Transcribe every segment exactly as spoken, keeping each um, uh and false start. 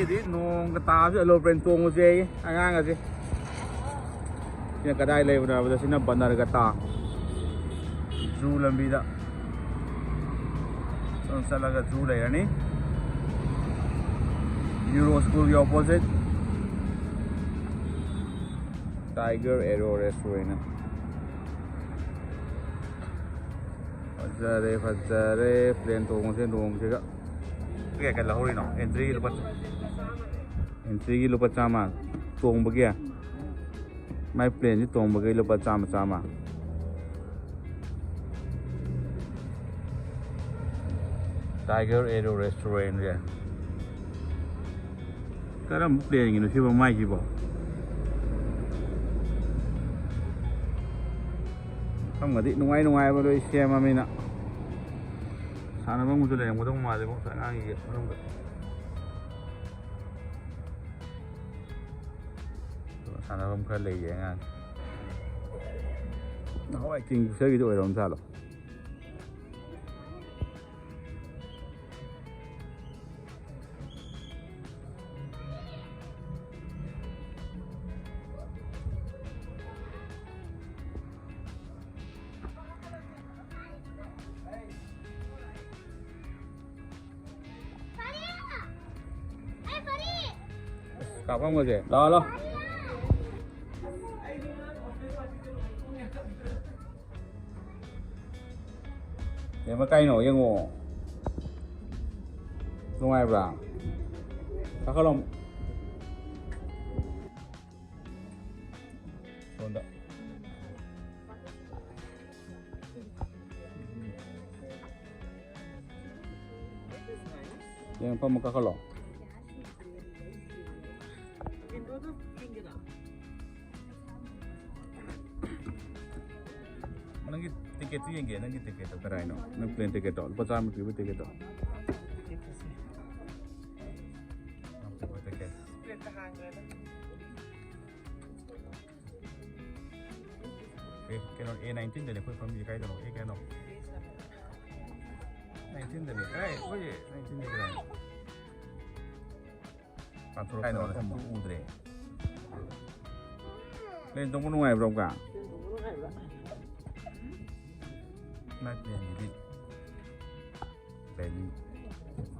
ꯍꯧꯖꯤꯛ ꯅꯣꯡꯒ ꯇꯥꯕꯁꯤꯗ ꯑꯦꯔꯣꯄ꯭ꯂꯦꯟ ꯇꯣꯡꯉꯨꯁꯦ ꯑꯉꯥꯡ ꯑꯁꯦ꯫ ꯁꯤꯅ ꯀꯗꯥꯏ ꯂꯩꯕꯅꯣ ꯍꯥꯏꯕꯗ, ꯁꯤꯅ ꯕꯅꯔꯒꯇꯥ ꯖꯨ ꯂꯝꯕꯤꯗ꯫ ꯑꯗꯨꯝ ꯆꯠꯂꯒ ꯖꯨ ꯂꯩꯔꯅꯤ꯫ ꯌꯨꯔꯣ ꯁ꯭ꯀꯨꯜꯒꯤ ꯑꯣꯄꯣꯖꯤꯠ ꯇꯥꯏꯒꯔ ꯑꯦꯔꯣ ꯔꯦꯁꯇꯨꯔꯦꯟ꯫ ꯐꯖꯔꯦ, ꯐꯖꯔꯦ꯫ ꯄ꯭ꯂꯦꯟ ꯇꯣꯡꯉꯁꯦ ꯅꯣꯡꯁꯤꯒ꯫ ꯀꯌꯥ ꯀꯌꯥ ꯂꯧꯍꯧꯔꯤꯅꯣ? ꯑꯦꯟꯇ꯭ꯔꯤꯒꯤ ꯂꯨꯄꯥ, ꯑꯦꯟꯇ꯭ꯔꯤꯒꯤ ꯂꯨꯄꯥ ꯆꯥꯝꯃ ꯇꯣꯡꯕꯒꯤ? ꯃꯥꯏ ꯄ꯭ꯂꯦꯟꯁꯤ ꯇꯣꯡꯕꯒꯤ ꯂꯨꯄꯥ ꯆꯥꯝꯃ, ꯆꯥꯝꯃ꯫ ꯇꯥꯏꯒꯔ ꯑꯦꯔꯣ ꯔꯦꯁꯇꯨꯔꯦꯟꯁꯦ꯫ ꯀꯔꯝꯕ ꯄ꯭ꯂꯦꯟꯒꯤꯅꯣ ꯁꯤꯕꯣ ꯃꯥꯏꯁꯤꯕꯣ? ꯃꯐꯝꯒꯗꯤ ꯅꯨꯡꯉꯥꯏ ꯅꯨꯡꯉꯥꯏꯕ ꯂꯣꯏ ꯁꯦꯝꯃꯃꯤꯅ꯫ ꯁꯥꯟꯅꯐꯝꯒꯁꯨ ꯂꯩꯔꯝꯒꯗꯧ ꯃꯥꯜꯂꯦꯕꯣ, ꯉꯁꯥꯏ ꯑꯉꯥꯡꯒꯤ ꯃꯅꯨꯡꯗ꯫ ꯁꯥꯟꯅꯐꯝ ꯈꯔ ꯂꯩꯌꯦ ꯑꯉꯥꯡ꯫ ꯅꯍꯥꯟꯋꯥꯏ ꯀꯤꯡ ꯐꯤꯁꯔꯒꯤꯗꯤ ꯑꯣꯏꯔꯝ ꯖꯥꯠꯂꯣ? ꯀꯥꯞꯐꯝꯒꯁꯦ꯫ ꯂꯥꯛꯑꯣ, ꯂꯥꯛꯑꯣ꯫ ꯌꯦꯡꯕ ꯀꯥꯏꯅꯣ? ꯌꯦꯡꯉꯣ꯫ ꯅꯨꯡꯉꯥꯏꯕ꯭ꯔꯥ? ꯀꯥꯈꯠꯂꯣ꯫ ꯁꯣꯝꯗ꯫ ꯌꯦꯡ, ꯐꯝꯃ ꯀꯥꯈꯠꯂꯣ꯫ ꯅꯪꯒꯤ ꯇꯤꯀꯦꯠꯇꯨ ꯌꯦꯡꯒꯦ, ꯅꯪꯒꯤ ꯇꯤꯀꯦꯠꯇꯣ ꯀꯗꯥꯏꯅꯣ? ꯅꯪ ꯄ꯭ꯂꯦꯟ ꯇꯤꯀꯦꯠꯇꯣ, ꯂꯨꯄꯥ ꯆꯥꯝꯃ ꯄꯤꯕ ꯇꯤꯀꯦꯠꯇꯣ꯫ ꯇꯤꯀꯦꯠ꯫ ꯑꯦ, ꯀꯩꯅꯣ, ꯑꯦ ꯅꯥꯏꯟꯇꯤꯟꯗꯅꯦ ꯑꯩꯈꯣꯏ ꯐꯝꯃꯤꯁꯦ꯫ ꯀꯥꯏꯗꯅꯣ? ꯑꯦ ꯀꯌꯥꯅꯣ? ꯅꯥꯏꯟꯇꯤꯟꯗꯅꯦ꯫ ꯀꯥꯏ? ꯑꯩꯈꯣꯏ ꯅꯥꯏꯟꯇꯤꯟꯗ ꯀꯗꯥꯏꯅꯣ? ꯀꯥꯏꯅꯣ ꯃꯐꯝꯗꯨ ꯎꯗ꯭ꯔꯦ꯫ ꯄ꯭ꯂꯦꯟ ꯇꯣꯡꯕ ꯅꯨꯡꯉꯥꯏꯕ꯭ꯔꯣ, ꯑꯃꯨꯛꯀ? ꯃꯥꯏ ꯄ꯭ꯂꯦꯟꯁꯤꯗꯤ ꯄ꯭ꯂꯦꯟ,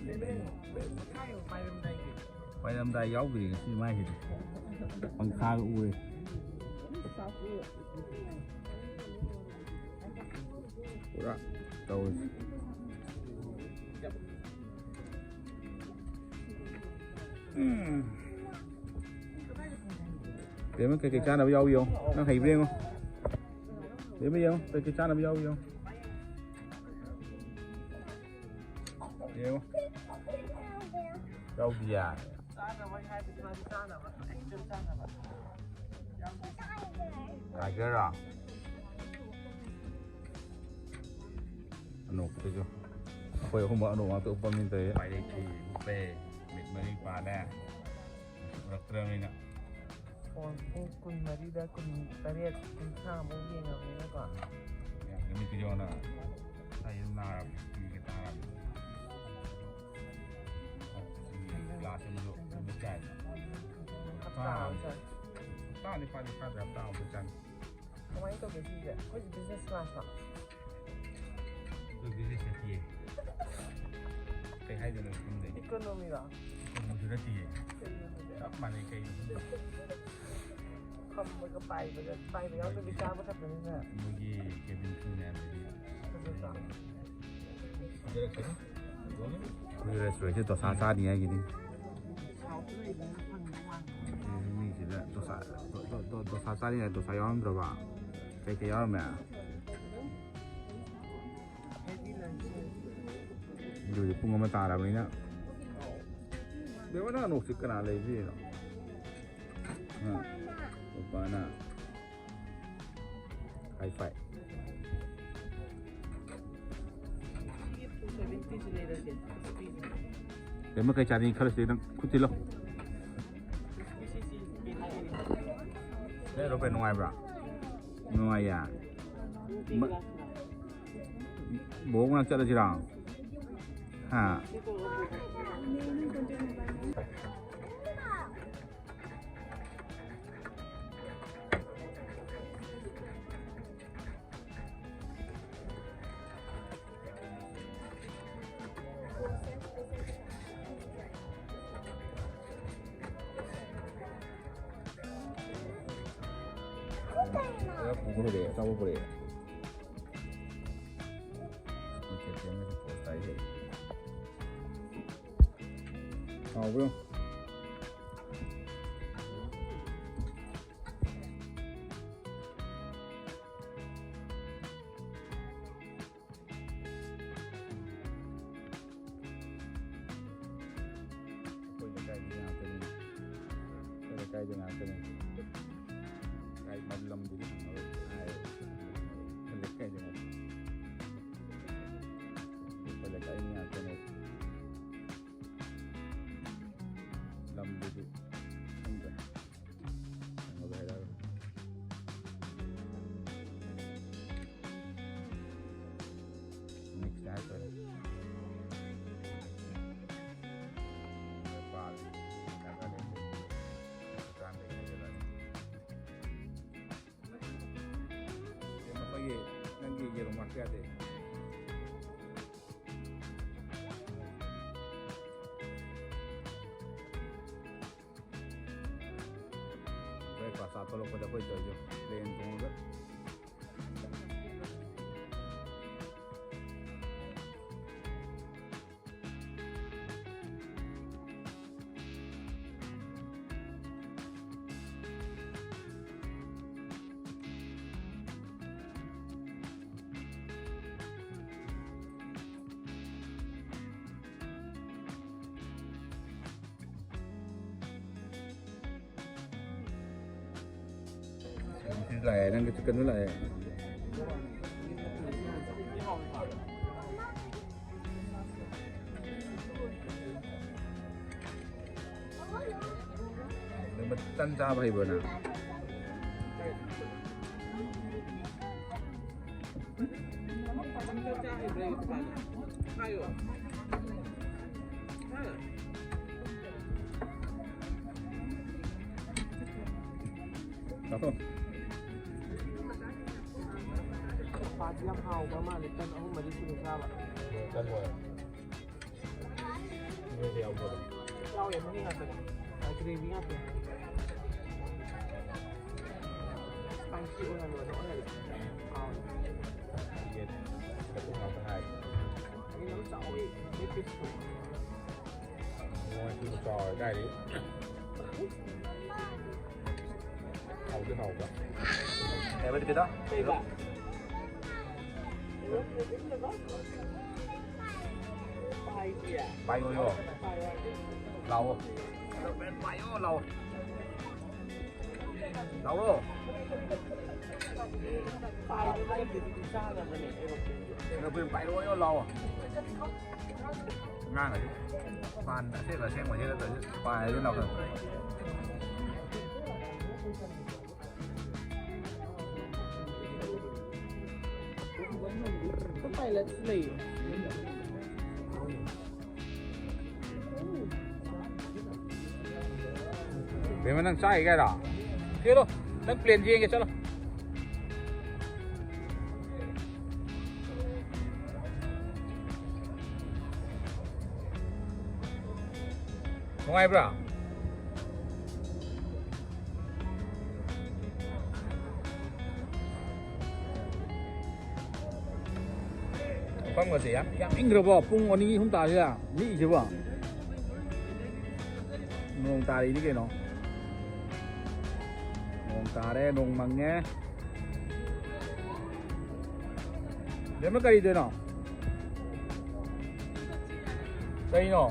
ꯄ꯭ꯂꯦꯟ, ꯄ꯭ꯂꯦꯟ꯫ ꯄꯥꯏꯔꯝꯗꯥꯏ ꯌꯥꯎꯗ꯭ꯔꯤ ꯉꯁꯤ ꯃꯥꯏꯁꯤꯗꯤ꯫ ꯄꯪꯈꯥꯒ ꯎꯔꯦ꯫ ꯄꯨꯔꯥ ꯇꯧꯔꯤꯁꯤ꯫ ꯎꯝ꯫ ꯕꯦꯝꯃ, ꯀꯩꯀꯩ ꯆꯥꯅꯕ ꯌꯥꯎꯏ ꯌꯦꯡꯉꯣ꯫ ꯅꯪ ꯍꯩꯕ꯭ꯔꯥ ꯌꯦꯡꯉꯣ꯫ ꯕꯦꯝꯃ, ꯌꯦꯡꯉꯣ, ꯀꯩꯀꯩ ꯆꯥꯅꯕ ꯌꯥꯎꯏ ꯌꯦꯡꯉꯣ꯫ ꯌꯦꯡꯉꯣ꯫ ꯌꯥꯎꯗꯤꯌꯦ꯫ ꯆꯥꯅꯕ ꯍꯥꯏꯕꯗꯤ ꯃꯥꯗꯤ ꯆꯥꯅꯕ, ꯑꯩ ꯆꯥꯅꯕ꯫ ꯇꯥꯏꯒꯔꯔꯣ? ꯑꯅꯣꯛꯇꯨꯁꯨ꯫ ꯑꯩꯈꯣꯏ ꯑꯍꯨꯝꯃꯛ ꯑꯅꯣꯛ ꯉꯥꯛꯇ ꯎꯞꯄꯝꯅꯤ ꯇꯧꯔꯤꯁꯦ꯫ ꯎꯄꯥꯏ ꯂꯩꯇꯦ, ꯎꯞꯄꯦ꯫ ꯃꯤꯠ ꯃꯔꯤ ꯄꯥꯜꯂꯦ꯫ ꯎꯔꯛꯇ꯭ꯔꯕꯅꯤꯅ꯫ ꯐꯣꯟ ꯄꯨꯡ ꯀꯨꯟꯃꯔꯤꯗ ꯀꯨꯟꯇꯔꯦꯠ, ꯀꯨꯟꯊ꯭ꯔꯥꯃꯨꯛ ꯌꯦꯡꯉꯕꯅꯤꯅꯀꯣ꯫ ꯌꯥꯝ ꯅꯨꯃꯤꯠꯇꯨ ꯌꯦꯡꯉꯣꯅ꯫ ꯑꯩ ꯅꯥꯔꯕꯅꯤ, ꯄꯤꯒꯦ ꯇꯥꯔꯕꯅꯤ꯫ ꯒ꯭ꯂꯥꯁ ꯑꯃꯁꯨ ꯅꯨꯃꯤꯠ ꯀꯌꯥꯅꯤ? ꯍꯞꯇꯥ ꯑꯃ꯫ ꯍꯞꯇꯥ ꯑꯃ ꯆꯪꯉꯦ꯫ ꯍꯞꯇꯥ ꯑꯅꯤ ꯐꯥꯗꯤ ꯐꯥꯗ꯭ꯔꯦ, ꯍꯞꯇꯥ ꯑꯃ ꯆꯪꯉꯦ꯫ ꯀꯃꯥꯏꯅ ꯇꯧꯒꯦ ꯁꯤꯁꯦ? ꯑꯩꯈꯣꯏꯁꯦ business class ꯂꯣ? ꯑꯩꯈꯣꯏ business ꯅꯠꯇꯤꯌꯦ꯫ ꯀꯩ ꯍꯥꯏꯗꯣꯏꯅꯣ ꯈꯪꯗꯦ꯫ Economy ꯔꯣ? Economy ꯁꯨ ꯅꯠꯇꯤꯌꯦ꯫ ꯀꯩꯅꯣ ꯁꯤꯗꯤ? ꯆꯞ ꯃꯥꯟꯅꯩ, ꯀꯩꯅꯣ ꯈꯪꯗꯦ꯫ ꯐꯝꯕꯒ ꯄꯥꯏꯕꯒ, ꯄꯥꯏꯕ ꯌꯥꯎꯗꯕꯤ ꯆꯥꯕ ꯈꯛꯇꯅꯤꯅ꯫ ꯃꯣꯏꯒꯤ cabin crew ꯃꯌꯥꯝꯗꯨꯗꯤ꯫ ꯐꯖꯗ꯭ꯔꯣ? ꯐꯖꯔꯛꯀꯅꯤ꯫ ꯐꯖꯔꯛꯀꯅꯤ꯫ ꯑꯩꯈꯣꯏ restaurant ꯁꯦ ꯗꯣꯁꯥ ꯆꯥꯅꯤ ꯍꯥꯏꯒꯤꯅꯤ꯫ ꯁꯥꯎꯠꯇ ꯂꯩꯕꯅꯤꯅ ꯐꯪꯗꯧ ꯃꯥꯟꯗꯦ꯫ ꯃꯤꯁꯤꯗ ꯗꯣꯁꯥ, ꯗꯣ-, ꯗꯣ-, ꯗꯣ-, ꯗꯣꯁꯥ ꯆꯥꯅꯤꯡꯉꯥꯏ ꯗꯣꯁꯥ ꯌꯥꯎꯔꯝꯗ꯭ꯔꯕ? ꯀꯩꯀꯩ ꯌꯥꯎꯔꯝꯃꯦ? ꯑꯗꯨꯗꯤ ꯄꯨꯡ ꯑꯃ ꯇꯥꯔꯕꯅꯤꯅ꯫ ꯕꯦꯕꯥ, ꯅꯪ ꯑꯅꯣꯛꯁꯤ ꯀꯅꯥ ꯂꯩꯕꯤꯔꯤꯅꯣ? ꯍꯥ? ꯄꯄꯥꯅ꯫ High five꯫ ꯁꯤꯒꯤ two seventy ꯁꯤ ꯂꯩꯔꯒꯦ꯫ ꯕꯦꯝꯃ, ꯀꯩ ꯆꯥꯅꯤꯡꯉꯤ ꯈꯜꯂꯁꯤ ꯅꯪ ꯈꯨꯠ ꯊꯤꯜꯂꯣ꯫ ꯅꯪ aeroplane ꯅꯨꯡꯉꯥꯏꯕ꯭ꯔꯥ? ꯅꯨꯡꯉꯥꯏꯌꯦ꯫ ꯃ-, ꯕꯣꯕꯣꯛ ꯃꯅꯥꯛ ꯆꯠꯂꯁꯤꯔꯣ? ꯍꯥ? ꯄꯨꯈ꯭ꯔꯦ, ꯑꯆꯥꯄꯣꯠ ꯄꯨꯔꯛꯑꯦ꯫ ꯃꯊꯦꯜ ꯊꯦꯡꯅꯁꯨ ꯄꯣꯁ ꯇꯥꯏꯍꯦ꯫ ꯍꯥꯎꯕ꯭ꯔꯣ? ꯑꯩꯈꯣꯏ ꯂꯩꯀꯥꯏꯒꯤ ꯉꯥꯛꯇꯅꯤ꯫ ꯑꯩꯈꯣꯏ ꯂꯩꯀꯥꯏꯗ ꯉꯥꯛꯇꯅꯤ꯫ ꯀꯥꯏ ꯂꯝꯗꯨꯗꯤ ꯍꯪꯉꯔꯣꯏ꯫ ꯍꯥꯏ꯫ ꯑꯩꯈꯣꯏ ꯂꯩꯀꯥꯏꯗ ꯉꯥꯛꯇꯅꯤ꯫ ꯑꯩꯈꯣꯏ ꯂꯩꯀꯥꯏ ꯃꯤ ꯉꯥꯛꯇꯅꯦ꯫ ꯂꯝꯗꯨꯗꯤ ꯈꯪꯗ꯭ꯔꯦ꯫ ꯀꯩꯅꯣꯗ ꯍꯥꯏꯔꯛꯑꯒ꯫ ꯃꯤꯛꯁꯇ ꯍꯥꯏꯇꯥꯔꯦ꯫ ꯄꯥꯜꯂꯤ꯫ ꯅꯥꯒꯥꯂꯦꯟꯗꯒꯤ ꯗꯨꯀꯥꯟꯗꯒꯤ ꯍꯥꯏꯖꯤꯜꯂꯛꯑꯅꯤ꯫ ꯃꯈꯣꯏꯒꯤ ꯅꯪꯒꯤ ꯌꯦꯔꯨꯝ ꯋꯥꯠꯄ ꯌꯥꯗꯦ꯫ ꯕ꯭ꯔꯦꯛꯐꯥꯁ ꯆꯥ ꯊꯣꯛꯂꯛꯄꯗ ꯑꯩꯈꯣꯏ ꯇꯧꯔꯤꯁꯦ ꯄ꯭ꯂꯦꯟ ꯇꯣꯡꯉꯒ꯫ ꯂꯥꯛꯑꯦ, ꯅꯪꯒꯤ ꯆꯤꯛꯀꯟꯗꯣ ꯂꯥꯛꯑꯦ꯫ ꯇꯟ ꯆꯥꯕ ꯍꯩꯕ꯭ꯔꯣ ꯅꯪ? ꯆꯥꯊꯣꯛ꯫ ꯅꯨꯄꯥꯗꯤ ꯌꯥꯝ ꯍꯥꯎꯕ ꯃꯥꯜꯂꯦ, ꯇꯟ ꯑꯍꯨꯝ ꯃꯔꯤ ꯁꯨꯅ ꯆꯥꯕ꯫ ꯇꯟ ꯍꯣꯏ꯫ ꯌꯥꯎꯋꯦ, ꯃꯍꯤ ꯉꯥꯛꯇꯅꯦ꯫ ꯒ꯭ꯔꯦꯚꯤ ꯉꯥꯛꯇꯅꯦ꯫ ꯌꯦꯟ ꯃꯇꯨꯝ ꯉꯥꯛꯇ ꯍꯥꯏ꯫ ꯌꯦꯟ ꯌꯥꯝ ꯆꯥꯎꯋꯤ꯫ ꯃꯣꯏ ꯁꯤꯕꯨ ꯆꯥꯎꯔꯦ ꯀꯥꯏꯗꯩ꯫ ꯍꯥꯎꯗꯤ ꯍꯥꯎꯕ꯫ ꯀꯩꯕ ꯀꯩꯗ? ꯄꯥꯏꯌꯣꯌꯣ꯫ ꯂꯥꯛꯑꯣ꯫ ꯄꯥꯏꯌꯣ ꯂꯥꯛꯑꯣ꯫ ꯂꯥꯛꯑꯣ꯫ ꯄꯥꯏꯔꯣꯌꯣ ꯂꯥꯛꯑꯣ꯫ ꯉꯥꯡꯉꯗꯤ ꯄꯥꯟ ꯑꯁꯦꯡ ꯑꯁꯦꯡꯕꯁꯤꯗ ꯇꯧꯔꯤ ꯄꯥꯏꯔꯗꯤ ꯂꯥꯎꯅ꯫ ꯄꯥꯏꯂꯦꯠꯁꯨ ꯂꯩꯌꯦ꯫ ꯕꯦꯝꯃ, ꯅꯪ ꯆꯥꯈꯤꯒꯦ ꯍꯥꯏꯔꯣ? ꯆꯦꯜꯂꯣ, ꯅꯪ ꯄ꯭ꯂꯦꯟ ꯌꯦꯡꯒꯦ ꯆꯠꯂꯣ꯫ ꯅꯨꯡꯉꯥꯏꯕ꯭ꯔꯥ? ꯃꯐꯝꯒꯁꯦ ꯌꯥꯝ, ꯌꯥꯝ ꯏꯪꯈ꯭ꯔꯕꯣ? ꯄꯨꯡ ꯑꯅꯤ ꯑꯍꯨꯝ ꯇꯥꯔꯁꯤꯗ ꯃꯤꯛꯏꯁꯤꯕꯣ? ꯅꯣꯡ ꯇꯥꯔꯤꯅꯤ ꯀꯩꯅꯣ꯫ ꯅꯣꯡ ꯇꯥꯔꯦ, ꯅꯣꯡ ꯃꯪꯉꯦ꯫ ꯕꯦꯝꯃ, ꯀꯔꯤꯗꯣꯏꯅꯣ? ꯀꯩꯅꯣ?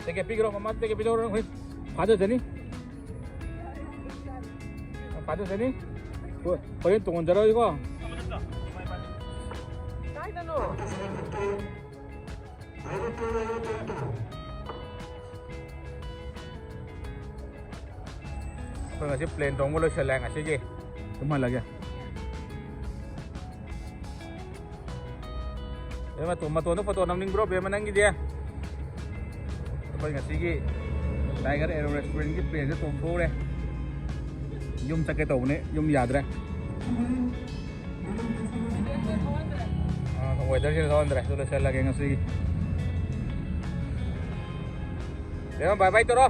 ꯄꯦꯀꯦꯠ ꯄꯤꯈ꯭ꯔꯣ, ꯃꯃꯥ, ꯄꯦꯀꯦꯠ ꯄꯤꯊꯣꯛꯈ꯭ꯔꯣ, ꯑꯩꯈꯣꯏ ꯐꯥꯖꯖꯅꯤ꯫ ꯐꯥꯖꯖꯅꯤ꯫ ꯍꯣꯏ, ꯍꯣꯔꯦꯟ ꯇꯣꯡꯍꯟꯖꯔꯛꯑꯣꯏꯀꯣ꯫ ꯀꯥꯏꯗꯅꯣ? ꯑꯩꯈꯣꯏ ꯉꯁꯤ ꯄ꯭ꯂꯦꯟ ꯇꯣꯡꯕ ꯂꯣꯏꯁꯤꯜꯂꯦ ꯉꯁꯤꯒꯤ꯫ ꯀꯨꯝꯍꯜꯂꯒꯦ꯫ ꯕꯦꯝꯃ, ꯃꯇꯣꯟ-, ꯃꯇꯣꯟꯗ ꯐꯣꯇꯣ ꯅꯝꯅꯤꯡꯕ꯭ꯔꯣ, ꯕꯦꯝꯃ, ꯅꯪꯒꯤꯗꯤ? ꯑꯩꯈꯣꯏ ꯉꯁꯤꯒꯤ Tiger Aero Restaurantꯀꯤ ꯄ꯭ꯂꯦꯟꯁꯦ ꯇꯣꯡꯊꯣꯛꯎꯔꯦ꯫ ꯌꯨꯝ ꯆꯠꯀꯦ ꯇꯧꯕꯅꯦ, ꯌꯨꯝ ꯌꯥꯗ꯭ꯔꯦ꯫ ꯑꯥ, ꯋꯦꯗꯔꯁꯤꯅ ꯊꯧꯍꯟꯗ꯭ꯔꯦ꯫ ꯑꯗꯨ ꯂꯣꯏꯁꯤꯜꯂꯒꯦ ꯉꯁꯤꯒꯤ꯫ ꯕꯦꯝꯃ, bye bye ꯇꯧꯔꯣ꯫